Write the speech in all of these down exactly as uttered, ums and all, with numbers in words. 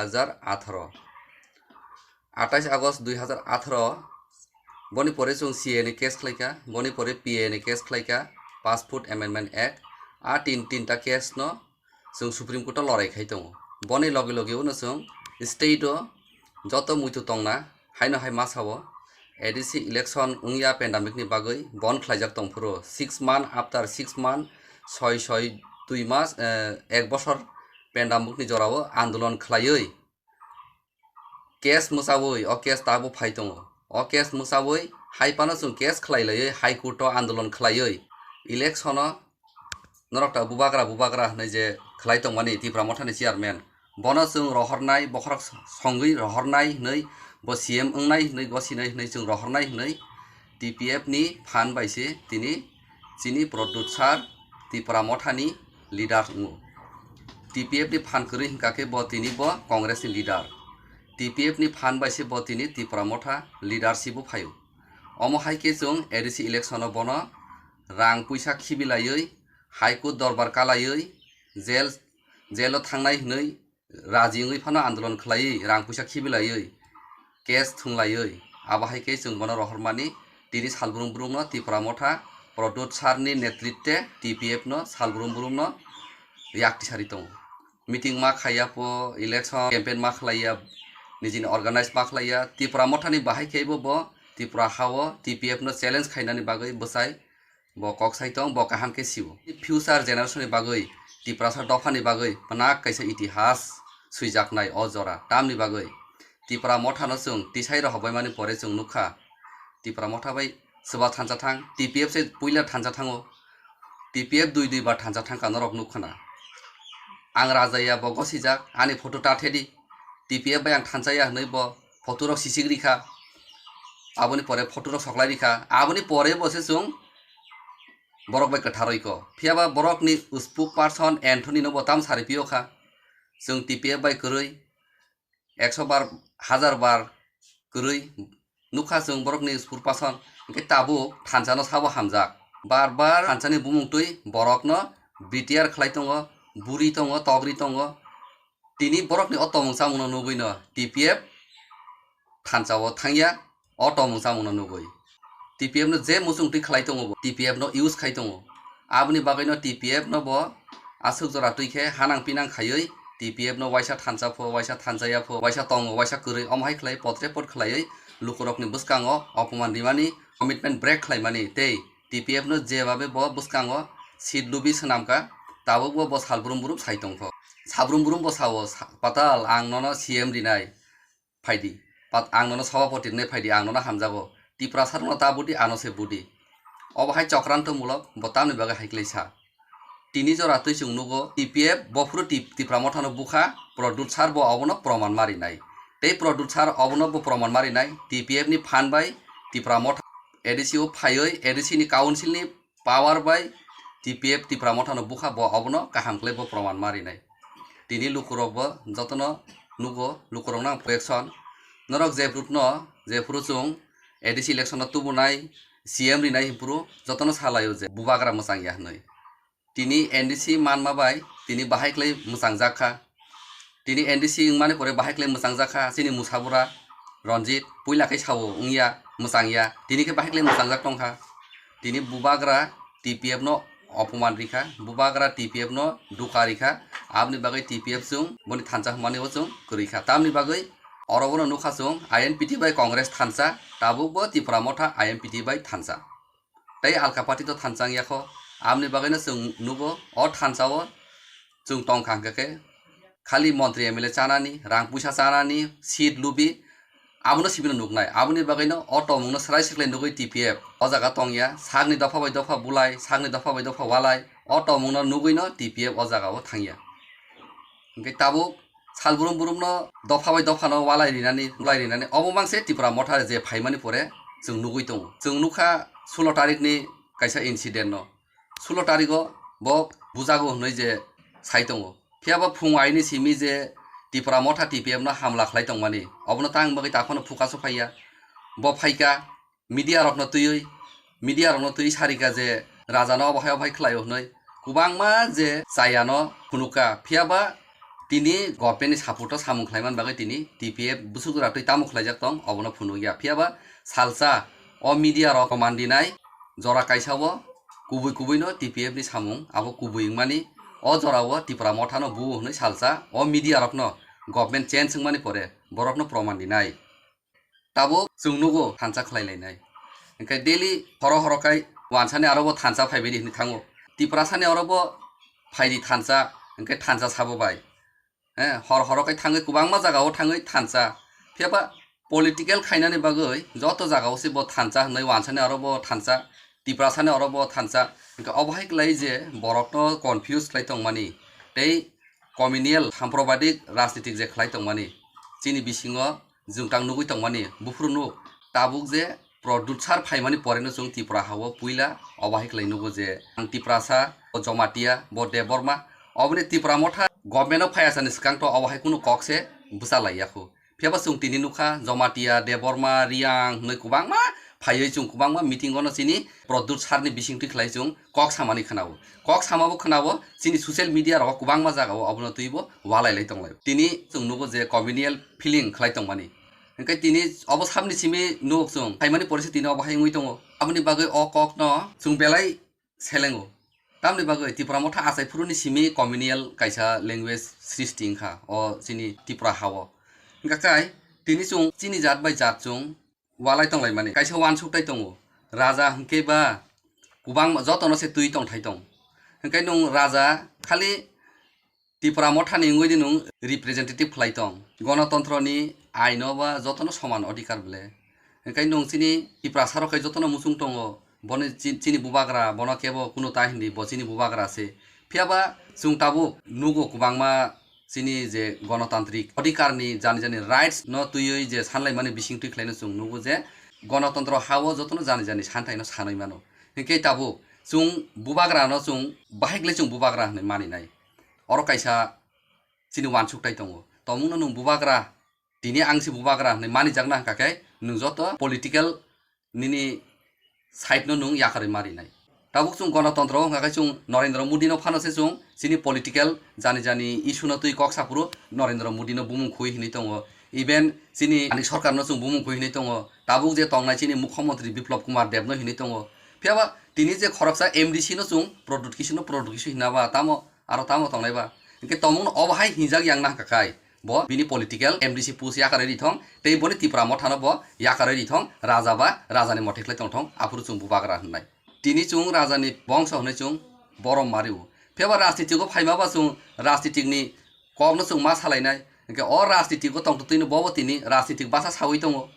hajar atharo. Atais August dui hajar atharo, boni pore chwng C A ni case khlaikha, boni pore P A ni case khlaikha, Passport Amendment Act, a tin, tinta case no chwng Supreme Court o lorai khai tongo. Boni logi logi uno chwng state o joto muitu tongna, haino hai masa o A D C election wngya pandemic ni bagwi bon khlaijak tongphuru, six month after six month, soi soi dui mas, eh, ek bosor pandemic ni jora o andolon khlaiwi case mwchawi o case tabuk phai tongo. O case mwchawi hai phano chwng case khlai laiwi High Court o andolon khlaiwi election o norok ta bubagra bubagra hwnwi je khlai tongmani Tipra Motha ni chairman, bono chwng rohornai, bokhorok songwi rohornai hwnwi, bo C M wngnai hwnwi, gosinai hwnwi chwng rohornai hwnwi T P F ni phan bai se tini chini Pradyot sir Tipra Motha ni leader wngo. T P F ni phan kwrwi hwnkha khe bo tini bo Congress ni leader. T P F ni phan bai se bo tini Tipra Motha leadership o phaio. Omo hai khe chwng A D C election o bono rang puisa khibi laiwi High Court dorbar kalaiwi jail, jail o thangnai hwnwi raji wngwi phano andolon khlaiwi rang puisa khibi laiwi case thung laiwi abo hai khe chwng bono rohormani tini salbrum brum no Tipra Motha Pradyot sir ni netritwe T P F no salbrum brum no yak tisari tongo. Meeting ma khaiya pho, election campaign ma khlaiya, nijini organize ma khlaiya, Tipra Motha ni bahai khe bo, bo Tipra ha o T P F no challenge khainani bagwi bwsai bo kok sai tong, bo kaham khe sio. Future generation ni bagwi, Tiprasa dopha ni bagwi phanak kaisa itihas swijaknai o jora. Tamni bagwi Tipra Motha no chwng tisai rohorbaimani pore chwng nukha, Tipra Motha bai swba thansa thang, T P F se puila thansa thango, T P F dui dui bar thansa thangkha norok nukkhana. Ang raja ya bo gosijak, ani photo ta thedi, T P F bai ang thansa ya hwnwi bo photo rok sisik rikha, aboni pore photo rok soklai rikha, aboni pore bo se chwng borok bai kwtharoi ko. Phiyaba borokni spokesperson Anthony no bo tam sari pio kha, chwng T P F bai kwrwi ekso bar, hajar bar kwrwi nukha chwng borokni spokesperson, hwnkhe tabuk thansa no sabo hamjak. Bar bar thansa ni bumung twi borok no B T R khlai tongo, buri tongo, togri tongo. Tini borokni o tongmung chamung no nugwi no T P F thansa o thangya. O tongmung chamung no nugwi T P F no je muchung twi khlai tongo bo, T P F no use khai tongo. Aboni bagwi no T P F no bo aswk jora twi khe hanang pinang khaiwi T P F no waisa thansa pho, waisa thansa ya pho, waisa tongo, waisa kwrwi, omo hai khlai potre pot khlaiwi lukurokni bwskango opoman rimani, commitment break khlaimani tei T P F no jebabe bo bwskango seat lubi swnamkha, tabukbo bo salbrum brum sai tongkho. Salbrum brum bo sao, sa-, Patal, ang nono C M rinai. Phaidi. Pat ang nono sabhapati rwnai phaidi, ang nono hamjago. Tiprasa rokno ta budi, ano se budi. Obo hai chokranto mulok, bo tamni bagwi hai klai sa. Tini jora twi chwng nugo, T P F bo phuru Tip-, Tipra Mothano bukha, Pradyot sir bo obono proman marinai. Tei Pradyot sir obono bo proman marinai, T P F ni phan bai Tipra Motha A D C o phaiwi, A D C ni council ni power bai T P F Tipra Mothano bukha, bo obono kaham khlai bo proman marinai. Tini lukurok bo jotono nugo, lukurokno ang protection. Norok je phuru no, je phuru chwng A D C election no tubunai, C M rinai hwnphuru jotono salaio je bubagra mwchang ya hwnwi. Tini N D C manma bai tini bahai khlai mwchang jak kha. Tini N D C wngmani pore bahai khlai mwchang jak kha chini Musabura Ranjit, puila khe sao wngya, mwchang ya, tini khe bahai khlai mwchang jak tong kha. Tini bubagra T P F no opoman rikha, bubagra T P F no dukha rikha, aboni bagwi T P F chwng boni thansa hwnmani bo chwng kwrwi kha. Tamni bagwi oro bono nukha chwng I N P T bai Congress thansa, tabuk bo Tipra Motha I N P T bai thansa. Tei alka party to thansa wngya kho, aboni bagwi no chwng nugo o thansa o chwng tong kha hwnkhe khe khali montri M L A chanani, rang puisa chanani, seat lubi, abono sibino nuknai. Aboni bagwino o tongmungno swrai swklai nugwi T P F o jaga tongya, sakni dopha bai dopha bulai, sakni dopha bai dopha walai, o tongmungno nugwino T P F o jagao thangya. Hwnkhe tabuk sal brum brumno dopha bai dophano walai rinani, bulai rinani, obo mangse Tipra Motha je phaimani pore chwng nugwi tongo. Chwng nukha sulo tarikni kaisa incident no. Sulo tarigo bo bujago hwnwi je sai tongo. Phiyaba phung aini simi je Tipra Motha T P F no hamla khlai tongmani, obono tang bagwi takhano phukasu phaiya. Bo phaikha, media rokno twiwi, media rokno twiwi sarikha je rajano obo hai obo hai khlaio hwnwi. Kwbangma je chayano phunukha, phiyaba Tini government ni support o samung khlaiman bagwi tini T P F busuk jora twi tamo khlaijak tong, obono phunukya. Phiya ba salsa o media rok proman dinai jora kaisa o kubui kubui no T P F ni samung abo kubui wngmani, o jora o Tipra Motha no bu hwnwi salsa o media rok no government change wngmani pore borok no proman dinai. Tabuk chwng nugo thansa khlai lainai. Hwnkhe daily horo horo khai wansani aro bo thansa phaibai di hwnwi thango. Tiprasani oro bo phaidi thansa, hwnkhe thansa sabo bai. Eh, hor horo khai thangwi kwbangma jagao thangwi thansa. Phiya ba political khainani bagwi joto jagao se bo thansa hwnwi wansani aro bo thansa, Tiprasani oro bo thansa. Hwnkhe obo hai khlai je borokno confuse khlai tongmani tei communal samprobadik rajnitik je khlai tongmani chini bisingo jwngtang nugwi tongmani buphuru nuk tabuk je Pradyut sir phaimani poreno chwng Tripura hao puila obo hai khlai nugo je ang Tiprasa, bo Jomatia, bo Debbarma, oboni Tipra Motha government o phai asani swkang to obo hai kunu kok se bwcha lai yakho. Phiya ba chwng tini nukha Jomatia, Debbarma, Riang hwnwi kwbangma phaiwi chwng kwbangma meeting ono chini Pradyut sir ni bisingtwi khlai chwng kok samani khwnao. Kok samabo khwnao chini social media rogo kwbangma jagao obono twibo walai lai tonglai. Tini chwng nugo je communal feeling khlai tongmani. Hwnkhe tini obo sabni simi nuk chwng phaimani porisi tini obo hai wngwi tongo. Aboni bagwi o kokno chwng belai selengo. Tamni bagwi Tipra Motha achai phuruni simi communal kaisa language srishti wngkha o chini Tripura hao. Hwnkha kai tini chwng chini jat bai jat chwng walai tonglaimani kaisa wansuk tai tongo. Raja hwnkhe ba kwbangma jotono se twi tongthai tong. Hwnkhe nwng raja khali Tipra Mothani wngwi di nwng representative khlai tong. Gonotontroni aino ba jotono soman odhikar bole. Hwnkhe nwng chini Tiprasa rok khe jotono muchung tongo. Boni chi-, chini bubagra, bono kebo kunu ta hindi, bo chini bubagra se. Phiya ba chwng tabuk nugo kwbangma chini je gonotantrik odhikarni jani jani rights no twiwi je sanlaimani bisingtwi khlaino chwng nugo je gonotontro hao jotono jani jani santhai no sanwi mano. Hwnkhe tabuk chwng bubagra no chwng bahai khlai chwng bubagra hwnwi maninai. Oro kaisa chini wansuk tai tongo. Tomungno nwng bubagra, tini ang se bubagra hwnwi manijakna hwnkha khe nwng joto political nini side no nwng yakarwi marinai. Tabuk chwng gonotontro wngkha khe chwng Narendra Modi no phano se chwng chini political jani jani issue no twi kok saphuru Narendra Modi no bumung khui hinwi tongo. Even chini ani sorkar no chwng bumung khui hinwi tongo. Tabuk je tongnai chini Mukhyamantri Biplab Kumar Deb no hinwi tongo. Phiya ba tini je khoroksa M D C no chwng Pradyut Kishore no Pradyut Kishore hinna ba tamo aro tamo tongnai ba. Hwnkhe tomungno obo hai hinjak yang na hwnkha khai. Bo bini political M D C post yakarwi rithong, tei boni Tipra Mothano bo yakarwi rithong, raja ba rajani mothai khlai tongthong, aphuru chwng bubagra hwnnai. Tini chwng rajani bongso hwnwi chwng borom mario. Phiya ba rajnitiko phaima ba chwng rajnitikni kokno chwng ma salainai. Hwnkhe o rajnitiko tongtwtwino bobo tini rajnitik basa sawi tongo.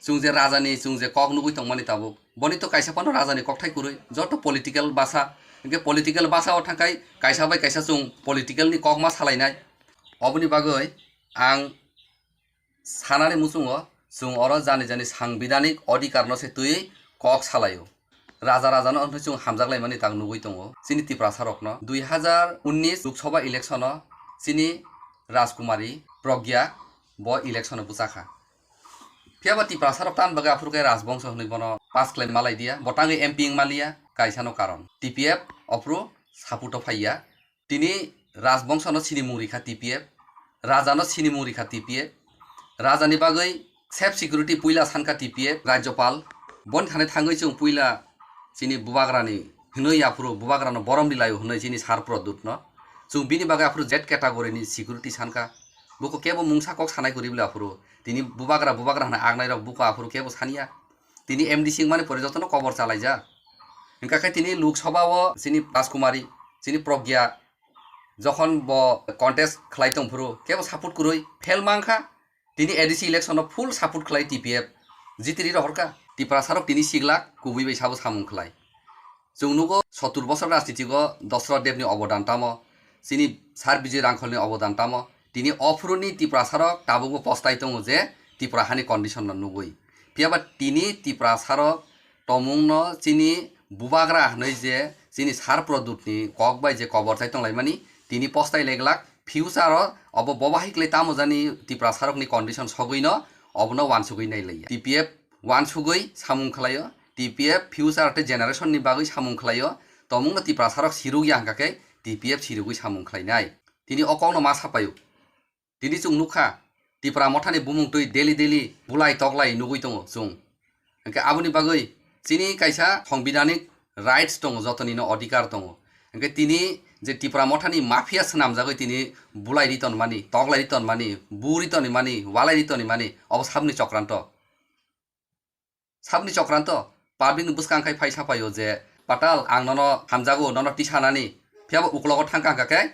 Chwng je rajani, chwng je kok nugwi tongmani tabuk. Boni to kaisa phano rajani kokthai kwrwi, joto political basa. Hwnkhe political basa o thangkhai kaisa bai kaisa chwng political ni kok ma salainai. Oboni bagwi ang sanani muchungo chwng oro jani jani sangbidhanik odhikar no se twiwi kok salaio. Raja raja no hwnwi chwng hamjak laimani tak nugwi tongo chini Tiprasa rokno. Dui hazar unnis Lok Sabha election o chini Rajkumari Pragya bo election o bwchakha. Phiya ba Tiprasa rok tan bagwi aphuru khe Rajbongso hwnwi bono pass khlai malai diya, bo tangwi M P wng maliya, kaisa no karon. T P F aphuru support o phaiya. Tini Rajbongso no sinimung rikha T P F, raja no sinimung rikha T P F. Raja ni bagwi safe security puila sankha T P F, Rajyapal. Boni thani thangwi chwng puila chini bubagra ni hwnwi aphuru bubagra no borom rilaio hwnwi chini sar Pradyut no. Chwng bini bagwi aphuru Z category ni security sankha. Buko kebo mungsa kok sanai kwrwi bwle aphuru. Tini bubagra, bubagra hwnwi aknai rok buko aphuru kebo saniya. Tini M D C wngmani pore jotono kobor chalaijak. Hwnkha khe tini Lok Sabha o chini Rajkumari, chini Pragya, jokhon bo contest khlai tongphuru, kebo support kwrwi fail mankha. Tini A D C election o full support khlai T P F, jitiri rohorkha. Tiprasa rok tini siglak kubui bai sabo samung khlai. Chwng nugo sottur bosor rajnitigo Dasarath Debni obodan tamo, chini Sir Vijay Rangkhalni obodan tamo. Tini ophuruni Tiprasarok tabukbo postai tongo je Tipra hani condition no nugwi. Phiya ba tini Tiprasarok tomungno chini bubagra hwnwi je chini Sir Pradyutni kok bai je kobor chai tonglaimani tini postai leglak future o obo bobo hai khlai tamo jani Tiprasarokni condition sogwino obono wansugwi nailaiya. T P F wansugwi samung khlaio, T P F future tei generation ni bagwi samung khlaio, tomungno Tiprasarok siruk ya hwnkha khe T P F sirugwi samung khlainai. Tini o kokno ma sapaio. Tini chwng nukha, Tipra Mothani bumung twi daily daily bulai toklai nugwi tongo chwng. Hwnkhe aboni bagwi chini kaisa songbidanik rights tongo, jotonino odhikar tongo. Hwnkhe tini je Tipra Mothani mafia swnamjagwi tini bulai ri tonmani, toklai ri tonmani, bu ri tonimani, walai ri tonimani, obo sabni chokranto. Sabni chokranto, public ni bwskang khai phai sapaio je, "Patal, ang nono hamjago, nono tisanani," phiyaba uklogo thangka hwnkha khe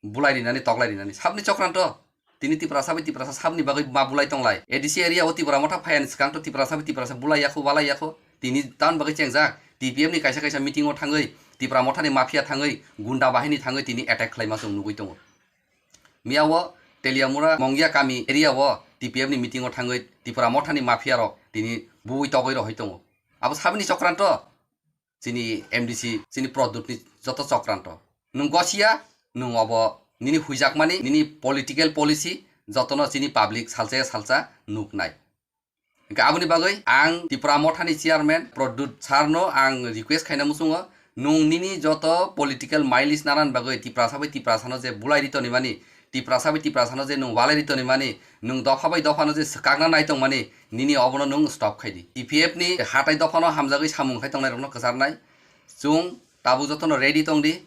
bulai rinani, toklai rinani. Sabni chokranto, tini Tiprasa bai Tiprasa sabni bagwi ma bulai tonglai. A D C area o Tipra Motha phaiani swkangto Tiprasa bai Tiprasa bulai yakho, walai yakho. Tini tamni bagwi chengjak, T P F ni kaisa kaisa meeting o thangwi, Tipra Mothani mafia thangwi, gunda bahini thangwi tini attack khlaima chwng nugwi tongo. Miyao Teliamura Mongia kami area o T P F ni meeting o thangwi Tipra Mothani mafia rok tini bui togwi rohoi tongo. Abo sabini chokranto, chini M D C, chini Pradyut ni joto chokranto. Nwng gosia, nwng obo nini huijakmani, nini political policy jotono chini public salsa ya salsa nuknai. Hwnkhe aboni bagwi ang Tipra Mothani chairman Pradyut sir no ang request khaina muchungo, nwng nini joto political mileage nanani bagwi Tiprasa bai Tiprasano je bulai ri tonimani, Tiprasa bai Tiprasano je nwng walai ri tonimani, nwng dopha bai dophano je swkakna nai tongmani, nini obono nwng stop khai di. T P F ni hatai dophano hamjagwi samung khai tongnai rokno kwcharnai. Chwng tabuk jotono ready tong di.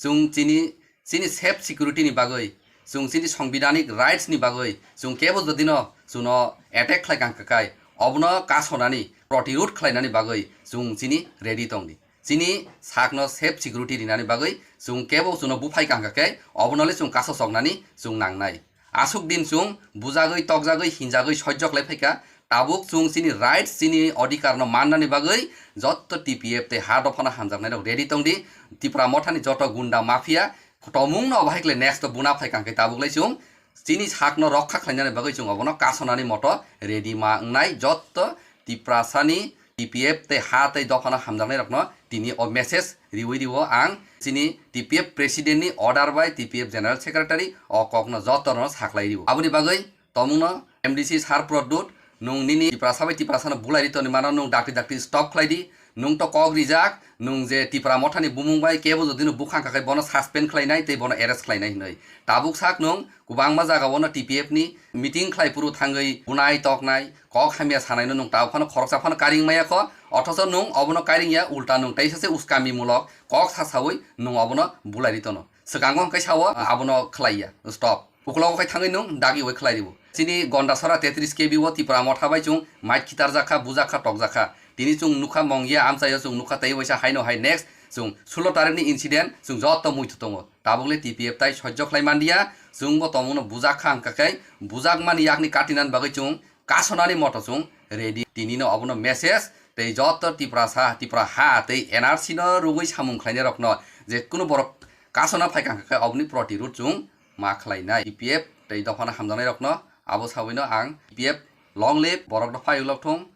Chwng chini, chini safe security ni bagwi, chwng chini songbidanik rights ni bagwi, chwng kebo jodino chwngno attack khlai kang kakai, obono kasonani, protirod khlainani bagwi chwng chini ready tong di. Chini sakno safe security rinani bagwi chwng kebo chwngno buphai kang kakai, obono le chwng kaso choknani chwng nangnai. Aswk din chwng bujagwi, tokjagwi, hinjagwi sojjo khlai phaikha. Tabuk chwng chini rights, chini odhikar no mannani bagwi jotto T P F tei ha dophano hamjaknai rok ready tong di. Tipra Mothani joto gunda mafia tomung no bahai kle next to buna phai kang khe tabuk lai chwng chini sak no rokha khlainani bagwi chwng obono kasonani moto ready ma wngnai. Jotto Tiprasani T P F tei ha tei dophano hamjaknai rokno tini o message riwi rio ang chini T P F president ni order bai T P F general secretary o kokno jotono saklai rio. Aboni bagwi tomungno M D C sir Pradyut, nwng nini Tiprasa bai Tiprasano bulai ri toni mano nwng dakti dakti stop khlai di. Nwng to kok rijak, nwng je Tipra Mothani bumung bai kebo jodi no bukhang kha khai bono suspend khlainai tei bono arrest khlainai hinwi. Tabuk sak nwng kwbangma jaga o no T P F ni meeting khlai phuru thangwi bunai toknai, kok hamya sanai no nwng tabuk phano khoroksa phano karing maya kho, othocho nwng obono karing ya, ulta nwng teisa se uskami mulok kok sa sawi nwng obono bulai ri tono. Swkango hwnkhe sao abono khlai ya, stop. Uklogo khai thangwi nwng dagi bai khlai ribo. Chini Gondasora tetris K B o Tipra Motha bai chwng mait khitarjakha, bujakha, tokjakha. Tini chwng nukha Mongia amchaio chwng nukha tei waisa haino hai next chwng sulo tarikni incident chwng joto muitu tongo. Tabukle T P F tai sojjo khlai manliya, chwngbo tomungno bujakha hwnkha khe bujakmani yakni katinani bagwi chwng kasonani moto chwng ready. Tinino obono message tei joto Tiprasa, Tipra ha tei N R C no rugwi samung khlainai rokno je kunu borok kasona phaikha hwnkha khe oboni protirod chwng ma khlainai. T P F tei dophano hamjaknai rokno abo sawino ang T P F long live, borok dopha yulok thung.